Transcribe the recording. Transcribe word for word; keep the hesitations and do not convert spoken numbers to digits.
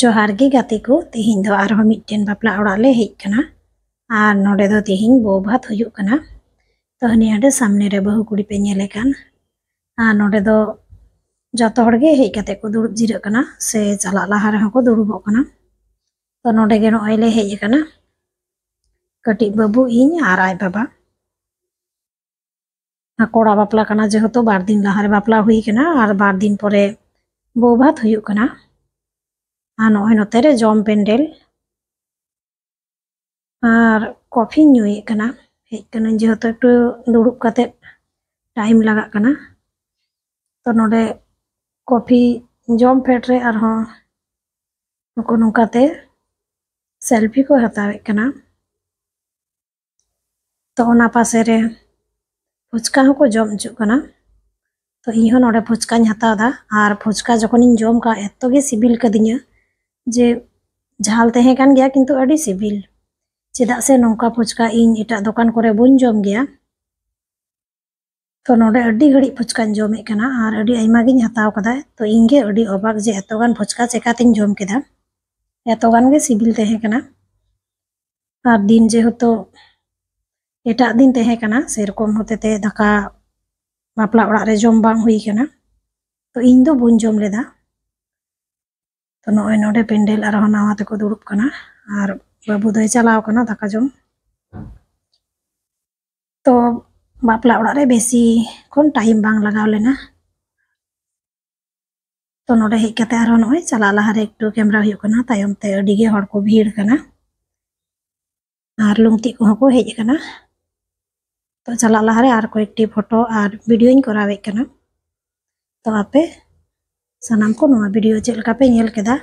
ᱡᱚᱦᱟᱨ ᱜᱮ ᱜᱟᱛᱮ ᱠᱚ, ᱛᱮᱦᱮᱧ ᱫᱚ ᱟᱨᱦᱚᱸ ᱢᱤᱫᱴᱮᱱ ᱵᱟᱯᱞᱟ ᱚᱲᱟᱜ ᱞᱮ ᱦᱮᱡ ᱠᱟᱱᱟ᱾ ᱟᱨ ᱱᱚᱰᱮ ᱫᱚ ᱛᱮᱦᱮᱧ ᱵᱟᱹᱦᱩ ᱵᱷᱟᱛ ᱦᱩᱭᱩᱜ ᱠᱟᱱᱟ᱾ ᱛᱚ ᱦᱟᱹᱱᱤ ᱦᱟᱸᱰᱮ ᱥᱟᱢᱱᱮ ᱨᱮ ᱵᱟᱹᱦᱩ ᱠᱩᱲᱤ ᱯᱮ ᱧᱮᱞᱮ ᱠᱟᱱ, ᱟᱨ ᱱᱚᱰᱮ ᱫᱚ ᱡᱚᱛᱚ ᱦᱚᱲ ᱜᱮ ᱦᱮᱡ ᱠᱟᱛᱮ ᱠᱚ ᱫᱩᱲᱩᱵ ᱡᱤᱨᱟᱹᱜ ᱠᱟᱱᱟ, ᱥᱮ ᱪᱟᱞᱟᱜ ᱞᱟᱦᱟ ᱨᱮᱦᱚᱸ ᱠᱚ ᱫᱩᱲᱩᱵᱚᱜ ᱠᱟᱱᱟ᱾ ᱛᱚ ᱱᱚᱰᱮ ᱜᱮ ᱱᱚᱜᱼᱚᱭ ᱞᱮ ᱦᱮᱡ ᱟᱠᱟᱱᱟ, ᱠᱟᱹᱴᱤᱡ ᱵᱟᱹᱵᱩ, ᱤᱧ ᱟᱨ ᱟᱡ ᱵᱟᱵᱟ᱾ ᱟᱨ ᱠᱚᱲᱟ ᱵᱟᱯᱞᱟ ᱠᱟᱱᱟ, ᱡᱮᱦᱮᱛᱩ ᱵᱟᱨ ᱫᱤᱱ ᱞᱟᱦᱟᱨᱮ ᱵᱟᱯᱞᱟ ᱦᱩᱭ ᱠᱟᱱᱟ ᱟᱨ ᱵᱟᱨ ᱫᱤᱱ ᱯᱚᱨᱮ ᱵᱟᱹᱦᱩ ᱵᱷᱟᱛ ᱦᱩᱭᱩᱜ ᱠᱟᱱᱟ᱾ ᱟᱨ ᱱᱚᱜᱼᱚᱭ ᱱᱚᱛᱮ ᱨᱮ ᱡᱚᱢ ᱯᱮᱱᱰᱮᱞ᱾ ᱟᱨ ᱠᱚᱯᱷᱤᱧ ᱧᱩᱭᱮᱫ ᱠᱟᱱᱟ, ᱦᱮᱡ ᱠᱟᱹᱱᱟᱹᱧ ᱡᱮᱦᱮᱛᱩ ᱮᱠᱴᱩ ᱫᱩᱲᱩᱵ ᱠᱟᱛᱮ ᱴᱟᱭᱤᱢ ᱞᱟᱜᱟᱜ ᱠᱟᱱᱟ᱾ ᱛᱚ ᱱᱚᱰᱮ ᱠᱚᱯᱷᱤ ᱡᱚᱢ ᱯᱷᱮᱰ ᱨᱮ ᱟᱨᱦᱚᱸ ᱱᱩᱠᱩ ᱱᱚᱝᱠᱟᱛᱮ ᱥᱮᱞᱯᱷᱤ ᱠᱚ ᱦᱟᱛᱟᱣᱮᱫ ᱠᱟᱱᱟ᱾ ᱛᱚ ᱚᱱᱟ ᱯᱟᱥᱮ ᱨᱮ ᱯᱷᱩᱪᱠᱟ ᱦᱚᱸᱠᱚ ᱡᱚᱢ ᱦᱚᱪᱚᱜ ᱠᱟᱱᱟ᱾ ᱛᱚ ᱤᱧ ᱦᱚᱸ ᱱᱚᱰᱮ ᱯᱷᱩᱪᱠᱟᱧ ᱦᱟᱛᱟᱣ ᱮᱫᱟ᱾ ᱟᱨ ᱯᱷᱩᱪᱠᱟ ᱡᱚᱠᱷᱚᱱᱤᱧ ᱡᱚᱢ ᱠᱟᱜ, ᱮᱛᱚ ᱜᱮ ᱥᱤᱵᱤᱞ ᱠᱟᱫᱤᱧᱟ ᱡᱮ ᱡᱷᱟᱞ ᱛᱟᱦᱮᱸ ᱠᱟᱱ ᱜᱮᱭᱟ, ᱠᱤᱱᱛᱩ ᱟᱹᱰᱤ ᱥᱤᱵᱤᱞ᱾ ᱪᱮᱫᱟᱜ ᱥᱮ ᱱᱚᱝᱠᱟ ᱯᱷᱩᱪᱠᱟ ᱤᱧ ᱮᱴᱟᱜ ᱫᱚᱠᱟᱱ ᱠᱚᱨᱮ ᱵᱟᱹᱧ ᱡᱚᱢ ᱜᱮᱭᱟ᱾ ᱛᱚ ᱱᱚᱰᱮ ᱟᱹᱰᱤ ᱜᱷᱟᱹᱲᱤᱡ ᱯᱷᱩᱪᱠᱟᱧ ᱡᱚᱢᱮᱫ ᱠᱟᱱᱟ ᱟᱨ ᱟᱹᱰᱤ ᱟᱭᱢᱟ ᱜᱤᱧ ᱦᱟᱛᱟᱣ ᱠᱟᱫᱟ᱾ ᱛᱚ ᱤᱧ ᱜᱮ ᱟᱹᱰᱤ ᱚᱵᱟᱠ ᱡᱮ ᱮᱛᱚ ᱜᱟᱱ ᱯᱷᱩᱪᱠᱟ ᱪᱮᱠᱟᱛᱤᱧ ᱡᱚᱢ ᱠᱮᱫᱟ, ᱮᱛᱚ ᱜᱟᱱ ᱜᱮ ᱥᱤᱵᱤᱞ ᱛᱟᱦᱮᱸ ᱠᱟᱱᱟ᱾ ᱟᱨ ᱫᱤᱱ ᱡᱮᱦᱮᱛᱩ ᱮᱴᱟᱜ ᱫᱤᱱ ᱛᱟᱦᱮᱸ ᱠᱟᱱᱟ, ᱥᱮᱨᱚᱠᱚᱢ ᱦᱚᱛᱮᱛᱮ ᱫᱟᱠᱟ ᱵᱟᱯᱞᱟ ᱚᱲᱟᱜ ᱨᱮ ᱡᱚᱢ ᱵᱟᱝ ᱦᱩᱭ ᱠᱟᱱᱟ, ᱛᱚ ᱤᱧ ᱫᱚ ᱵᱟᱹᱧ ᱡᱚᱢ ᱞᱮᱫᱟ᱾ ᱛᱚ ᱱᱚᱜᱼᱚᱭ ᱱᱚᱰᱮ ᱯᱮᱱᱰᱮᱞ ᱟᱨᱦᱚᱸ ᱱᱟᱣᱟ ᱛᱮᱠᱚ ᱫᱩᱲᱩᱵ ᱠᱟᱱᱟ ᱟᱨ ᱵᱟᱹᱵᱩ ᱫᱚᱭ ᱪᱟᱞᱟᱣ ᱠᱟᱱᱟ ᱫᱟᱠᱟ ᱡᱚᱢ᱾ ᱛᱚ ᱵᱟᱯᱞᱟ ᱚᱲᱟᱜ ᱨᱮ ᱵᱮᱥᱤ ᱠᱷᱚᱱ ᱴᱟᱭᱤᱢ ᱵᱟᱝ ᱞᱟᱜᱟᱣ ᱞᱮᱱᱟ᱾ ᱛᱚ ᱱᱚᱰᱮ ᱦᱮᱡ ᱠᱟᱛᱮ ᱟᱨᱦᱚᱸ ᱱᱚᱜᱼᱚᱭ ᱪᱟᱞᱟᱜ ᱞᱟᱦᱟᱨᱮ ᱮᱠᱴᱩ ᱠᱮᱢᱨᱟ ᱦᱩᱭᱩᱜ ᱠᱟᱱᱟ, ᱛᱟᱭᱚᱢ ᱛᱮ ᱟᱹᱰᱤ ᱜᱮ ᱦᱚᱲ ᱠᱚ ᱵᱷᱤᱲ ᱠᱟᱱᱟ᱾ ᱟᱨ ᱞᱩᱝᱛᱤ ᱠᱚᱦᱚᱸ ᱠᱚ ᱦᱮᱡ ᱟᱠᱟᱱᱟ᱾ ᱛᱚ ᱪᱟᱞᱟᱜ ᱞᱟᱦᱟᱨᱮ ᱟᱨ ᱠᱚᱭᱮᱠᱴᱤ ᱯᱷᱳᱴᱳ ᱟᱨ ᱵᱷᱤᱰᱤᱭᱳᱧ ᱠᱚᱨᱟᱣᱮᱫ ᱠᱟᱱᱟ᱾ ᱛᱚ ᱟᱯᱮ ᱥᱟᱱᱟᱢ ᱠᱚ ᱱᱚᱣᱟ ᱵᱷᱤᱰᱤᱭᱳ ᱪᱮᱫ ᱞᱮᱠᱟ ᱯᱮ ᱧᱮᱞ ᱠᱮᱫᱟ,